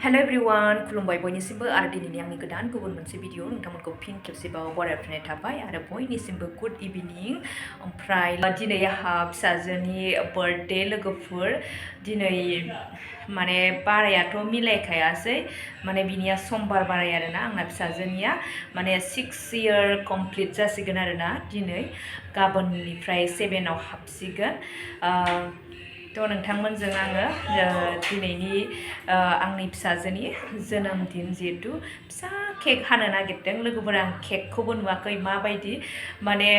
Hello everyone, खुलुमबाय बयनिसिमबो आरो दिनैनि आंनि गोदान गुबुन मोनसे भिडिअ नोंथांमोनखौ फिन खेबसेबाव बरायफिननाय थाबाय आरो बयनिसिमबो गुड इभिनिं। ओमफ्राय दिनै आंहा फिसाजोनि बार्थडे लोगोफोर दिनै माने बारायाथ' मिलायखायासै माने बिनिया समबार बाराय आरोना आंना फिसाजोनिया माने 6 year कमप्लिट जासिगोन आरोना दिनै गाबोननिफ्राय 7 हाबसिगोन। तो नोंथांमोनजों आङो दिनैनि आंनि फिसाजोनि जोनोम दिन जिहेतु फिसा केक हानो नागिरदों लोगोफोरा आं केकखौबो नुवाखै माबायदि माने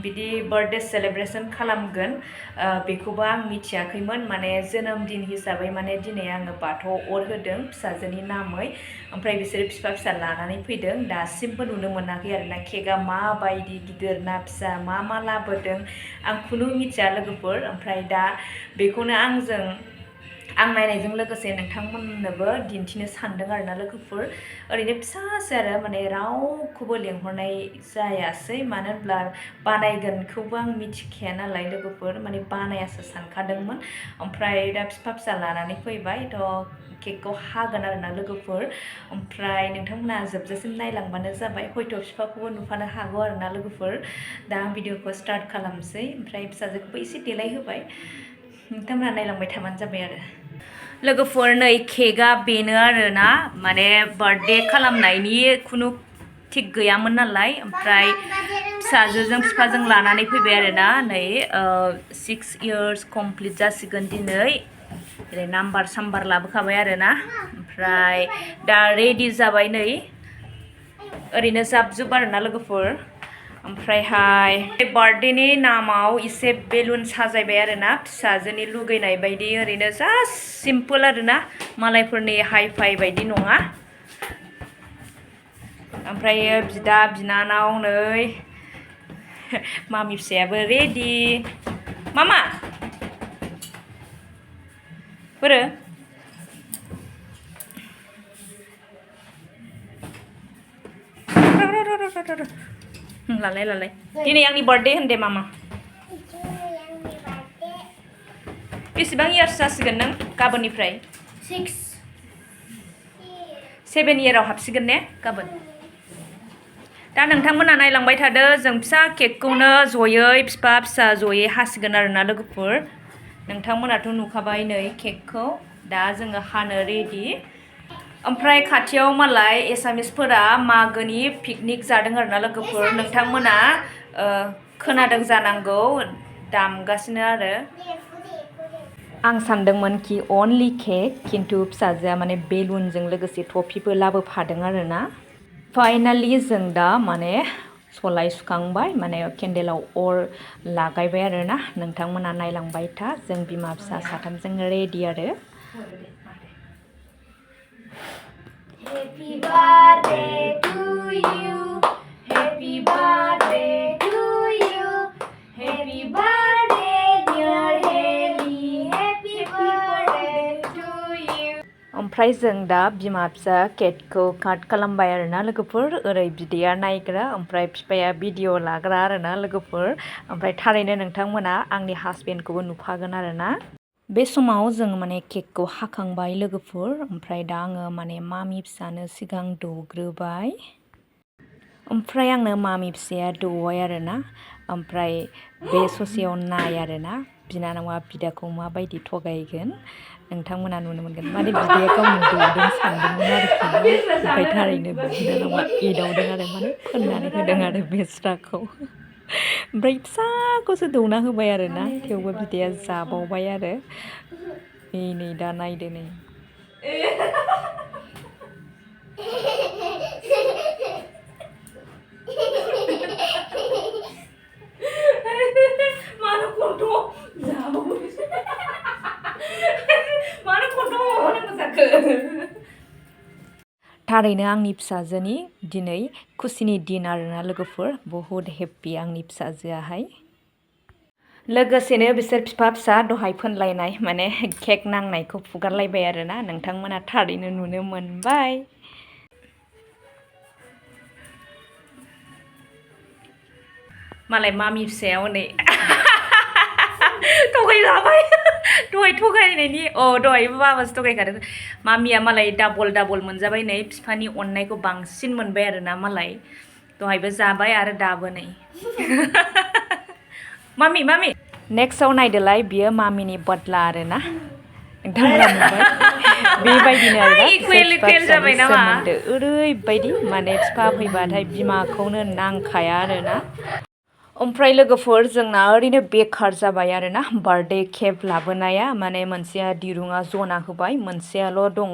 बिदि बार्थडे सेलिब्रेशन खालामगोन बेखौबो आं मिथियाखैमोन माने जोनोम दिन हिसाबै माने दिनै आङो बाथौ अर होदों फिसाजोनि नामै ओमफ्राय बिसोर फिफा फिसा लानानै फैदों दासिमबो नुनो मोनाखै आरोना केकआ माबायदि गिदिर ना फिसा मा लाबोदों आं खुनु मिथिया लोगोफोर ओमफ्राय दा बेखौनो आं नायनायजों लोगोसे नोंथांमोननोबो दिन्थिनो सानदों आरोना लोगोफोर ओरैनो फिसासो आरो माने रावखौबो लेंहरनाय जायासै मानो होनब्ला बानायगोनखौबो आं मिथिखाया नालाय लोगोफोर माने बानायासो सानखादोंमोन ओमफ्राय दा फिफा फिसा लानानै फैबाय थ' केकखौ हागोन आरोना लोगोफोर ओमफ्राय नोंथांमोना जोबजासिम नायलांबानो जाबाय हयथ' फिफाखौबो नुफानो हागौ आरोना लोगोफोर दा आं भिडिअखौ स्टार्ट खालामसै ओमफ्राय फिसाजोखौबो एसे देलायहोबाय नोंथांमोना नायलांबाय थाबानो जाबाय आरो लोगोफोर नै केकआ बेनो आरोना माने बार्थडे खालामनायनि खुनु थिग गैयामोन नालाय ओमफ्राय फिसाजोजों फिफाजों लानानै फैबाय आरोना नै 6 years कमप्लिट जासिगोन दिनै ओरै नाम्बार साम्बार लाबोखाबाय आरोना ओमफ्राय दा रेडि जाबाय नै ओरैनो जाब आरोना लोगोफोर ओमफ्रायहाय बार्थडेनि नामाव एसे बेलुन साजायबाय आरोना फिसाजोनि लुगैनाय बायदि ओरैनो जास्ट सिम्पोल आरोना मालायफोरनि हाइ फाइ बायदि नङा ओमफ्राय बिदा बिनानाव नै मामि फिसायाबो रेडि मामा बोरो लालाय दिनै आंनि बार्थडे होनदे मामा बेसेबां इयार्स जासिगोन नों गाबोननिफ्राय 7 yearआव हाबसिगोन ने गाबोन दा नोंथांमोना नायलांबाय थादो जों फिसा केकखौनो जयै फिफा फिसा जयै हासिगोन आरोना लोगोफोर नोंथांमोनाथ' नुखाबाय नै केकखौ दा जोङो हानो रेडि ओमफ्राय खाथियाव मालाय एसामिसफोरा मागोनि पिकनिक जादों आरोना लोगोफोर नोंथांमोना खोनादों जानांगौ दामगासिनो आरो आं सानदोंमोन कि अनलि केक किन्तु फिसाजोआ माने बेलुनजों लोगोसे टफिबो लाबोफादों आरोना फाइनालि जों दा माने सलाय सुखांबाय माने केन्डेलाव अर लागायबाय आरोना नोंथांमोना नायलांबाय था जों बिमा फिसा साथामजों रेडि आरो Happy birthday to you Happy birthday to you Happy birthday dear Haley Happy birthday to you ओमफ्राय जों दा बिमा फिसा केकखौ काट खालामबाय आरोना लोगोफोर ओरै बिदैया नायग्रा ओमफ्राय फिफाया भिडिअ लाग्रा आरोना लोगोफोर ओमफ्राय थारैनो नोंथांमोना आंनि हासबेन्डखौबो नुफागोन आरोना बे समाव जों माने केकखौ हाखांबाय लोगोफोर ओमफ्राय दा आङो माने मामि फिसानो सिगां दौग्रोबाय ओमफ्राय आंनो मामि फिसाया दौबाय आरोना ओमफ्राय बे ससेयाव नाय आरोना बिनानावा बिदाखौ माबायदि थगायगोन नोंथांमोना नुनो मोनगोन माने बिदाया गावनो दौदों सानदोंमोन आरोखि ओमफ्राय थारैनो बिनानावा एदावदों आरो माने फोननानै होदों आरो बे स्राखौ ओमफ्राय फिसाखौसो दौना होबाय आरोना थेवबो बिदाया जाबावबाय आरो नै दा नायदो नै थारैनो आंनि फिसाजोनि दिनै खुसिनि दिन आरोना लोगोफोर बहुद हेप्पि आंनि फिसाजोआहाय लोगोसेनो बिसोर फिफा फिसा दहाय फोनलायनाय माने केक नांनायखौ फुगारलायबाय आरोना नोंथांमोना थारैनो नुनो मोनबाय मालाय मामि फिसाया हनै थगायजाबाय दहाय थगायनायनि दहाय बाबासो थगायखादों मामिया मालाय डाबल मोनजाबाय नै बिफानि अननायखौ बांसिन मोनबाय आरोना मालाय दहायबो जाबाय आरो दाबो नै मामि नेक्स्टआव नायदोलाय बियो मामिनि बदला आरोना नोंथांमोना नुबाय बेबायदिनो आरोना सोमोन्दो ओरैबायदि माने बिफा फैबाथाय बिमाखौनो नांखाया आरोना ओमफ्राय लोगोफोर जोंना ओरैनो बेकार जाबाय आरोना बार्थडे केक लाबोनाया माने मोनसेया दिरुङा जना होबाय मोनसेयाल' दङ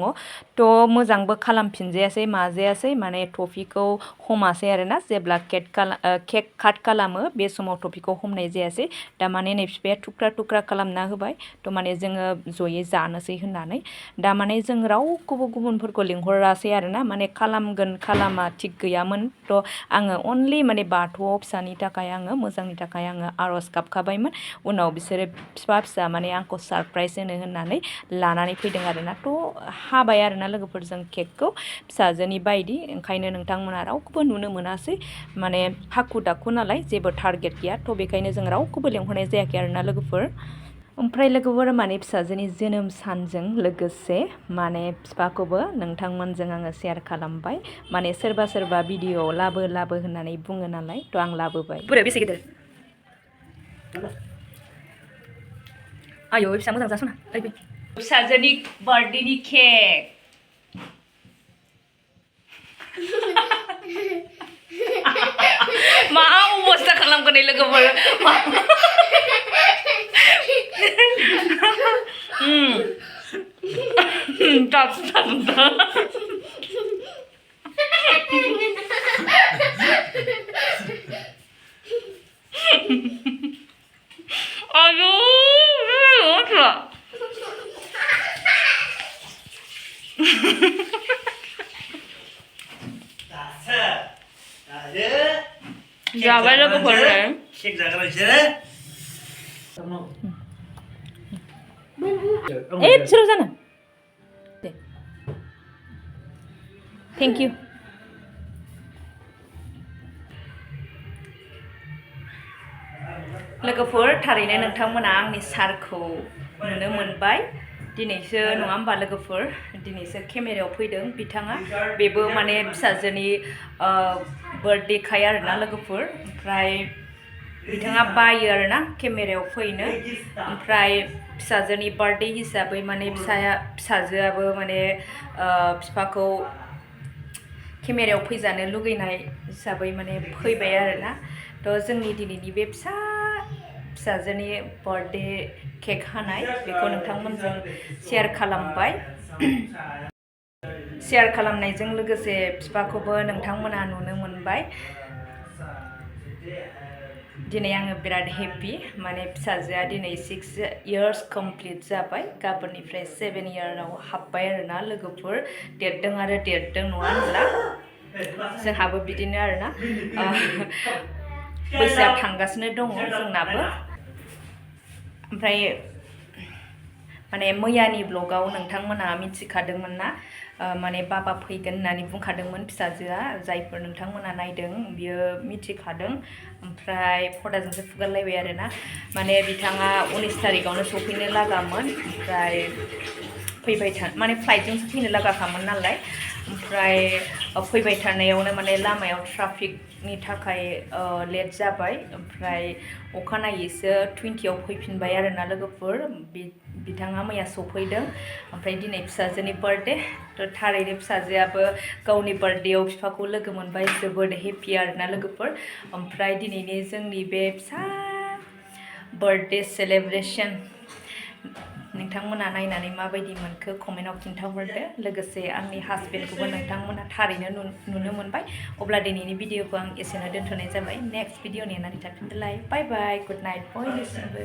थ' मोजांबो खालामफिनजायासै माजायासै माने टफिखौ हमासै आरोना जेब्ला केक काट खालामो बे समाव टफिखौ हमनाय जायासै दा माने नै बिफाया थुख्रा खालामना होबाय थ' माने जोङो जयै जानोसै होननानै दा माने जों रावखौबो गुबुनफोरखौ लिंहरासै आरोना माने खालामगोन खालामा थिग गैयामोन थ' आङो अनलि माने बाथौआव फिसानि थाखाय आङो मोजांनि थाखाय आङो आर'ज गाबखाबायमोन उनाव बिसोरो फिसा माने आंखौ सरप्राइज होननानै लानानै फैदों आरोना थ' हाबाय आरोना लोगोफोरजों केकखौ फिसाजोनि बायदि ओंखायनो नोंथांमोना रावखौबो नुनो मोनासै माने हाखु दाखु नालाय जेबो टारगेट गैया थ' बेखायनो जों रावखौबो लेंहरनाय जायाखै आरोना लोगोफोर ओमफ्राय लोगोफोर माने फिसाजोनि जोनोम सानजों लोगोसे माने बिफाखौबो नोंथांमोनजों आङो शेयार खालामबाय माने सोरबा भिडिअ लाबो होननानै बुङो नालाय थ' आं लाबोबाय बोरै बेसे गिदिर आयौ फिसा मोजां जासना फिसाजोनि बार्थडेनि केक मा अबस्था खालामगोन लोगोफोर जाबाय लोगोफोर केक जाग्रा बिसोर जानो दे थेंक इउ लोगोफोर थारैनो नोंथांमोना आंनि सारखौ नुनो मोनबाय दिनैसो नङा होमबा लोगोफोर दिनैसो केमेरायाव फैदों बिथाङा बेबो माने फिसाजोनि बार्थडेखाय आरोना लोगोफोर ओमफ्राय बिथाङा बायो आरोना केमेरायाव फैनो ओमफ्राय फिसाजोनि बार्थडे हिसाबै माने फिसाजोआबो माने बिफाखौ केमेरायाव फैजानो लुगैनाय हिसाबै माने फैबाय आरोना थ' जोंनि दिनैनि बे फिसाजोनि बार्थडे केक हानाय बेखौ नोंथांमोनजों शेयार खालामबाय शेयार खालामनायजों लोगोसे बिफाखौबो नोंथांमोना नुनो मोनबाय दिनै आङो बिराद हेपि माने फिसाजोआ दिनै 6 इयार्स कमप्लिट जाबाय गाबोननिफ्राय 7 इयाराव हाबबाय आरोना लोगोफोर देरदों नङा होनब्ला जोंहाबो बिदिनो आरोना बैसोआ थांगासिनो दङ जोंनाबो ओमफ्राय माने मैयानि ब्लगाव नोंथांमोना मिथिखादोंमोन ना माने बाबा फैगोन होननानै बुंखादोंमोन फिसाजोआ जायफोर नोंथांमोना नायदों बियो मिथिखादों ओमफ्राय फदाजोंसो फुगारलायबाय आरोना माने बिथाङा 19 तारिखआवनो सफैनो लागामोन ओमफ्राय फैबाय माने फ्लाइटजोंसो फैनो लागाखामोन नालाय ओमफ्राय फैबाय थानायावनो माने लामायाव ट्राफिकनि थाखाय लेट जाबाय ओमफ्राय अखानायैसो 20आव फैफिनबाय आरोना लोगोफोर बिथाङा मैया सफैदों ओमफ्राय दिनै फिसाजोनि बार्थडे थ' थारैनो फिसाजोआबो गावनि बार्थडेआव बिफाखौ लोगो मोनबाय जोबोद हेपि आरोना लोगोफोर ओमफ्राय दिनैनि जोंनि बे फिसा बार्थडे सेलेब्रेसन नोंथांमोना नायनानै माबायदि मोनखो कमेन्टआव खिन्थाहरदो लोगोसे आंनि हासबेन्डखौबो नोंथांमोना थारैनो नुनो मोनबाय अब्ला दिनैनि भिडिअखौ आं एसेनो दोनथ'नाय जाबाय नेक्स्ट भिडिअ नेनानै थाफिनदोलाय बाय बाय गुड नाइट बयनिसिमबो